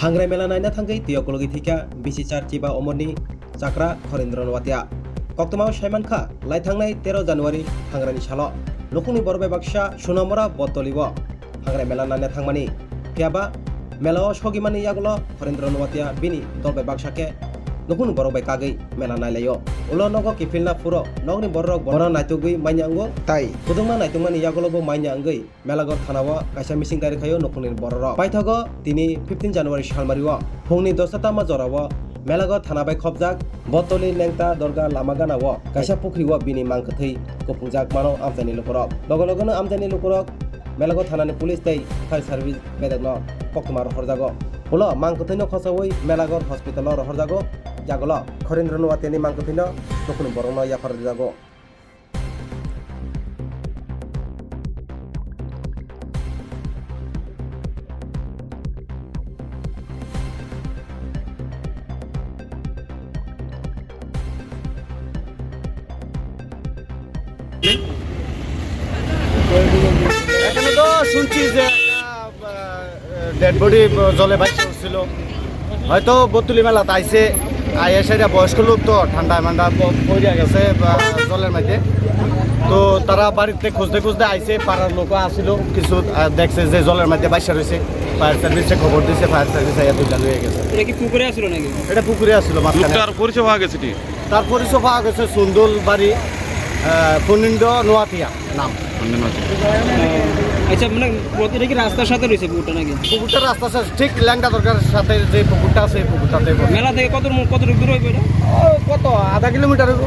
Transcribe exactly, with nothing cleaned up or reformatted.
Hangrai mela naina thangwi twi okologwi thwikha bisi char chiba omorni chakra Khorendra Noatia. Koktwmao saimankha, lai thangnai tero January hangrani salo nukhungni borok bai baksa Sunamura Botoli o hangrai mela naina thangmani. Phiyaba mela o sogimani yagulo Khorendra Noatia bini dol bai baksa khe nukhungni borok bai kagwi mela nailaio. Ulo nogo kiphilna phuro nokni bororok bono naitugwi manya wngo. Tai kwdwngma naitugmani yagulo bo manya wngwi Melaghor thana o kaisa meeting dair khaio nukhungni bororok. Paithago tini fifteen January salmari o phungni dosta tama jora o Melaghor thana bai khopjak Botoli Nengta Dorga lama gana o kaisa pukhri o bini mang kwthwi kuphungjak mano amchaini lukurok. Logo logono amchaini lukurok Melaghor thanani police tei fire service bedekno koktwma rohorjago. Ulo mang kwthwino khochaui Melaghor hospital o rohorjago. Yagulo Khorendra Noatiani mang kwthwino nukhungni borokno yaphar rwjago. এখানে তো শুনছি যে একটা, আহ, dead body জলে ভাসছে। ছিল। হয়তো বতুলি মেলাত আইছে, আইয়া সেটা বয়স্ক লোক তো ঠান্ডা মান্ডা প-, পড়িয়া গেছে বা জলের মধ্যে। তো তারা বাড়িতে খুঁজতে খুঁজতে আইছে, পাড়ার লোকও আসিল, কিছু, আহ, দেখছে যে জলের মধ্যে বাইসা রয়েছে, ফায়ার সার্ভিসে খবর দিছে, ফায়ার সার্ভিস আইয়া দুইটা লয়ে গেছে। এটা কি পুকুরে আসলো নাকি? এটা পুকুরে আসলো মাঝখানে। লোকটার পরিচয় পাওয়া গেছে কি? তার পরিচয় পাওয়া গেছে সুন্দর বাড়ি, আহ, ফণীন্দ্র নোয়াতিয়া নাম। আচ্ছা, মানে, এটা কি রাস্তার সাথে রয়েছে পুকুরটা নাকি? পুকুরটা রাস্তার সাথে, ঠিক ল্যাংটা দরগার সাথে যে পুকুরটা আছে, এই পুকুরটাতে পড়ে। মেলা থেকে কত মু-, কতটুকু দূর হইবে এটা? ও, কত? আধা কিলোমিটার হইব।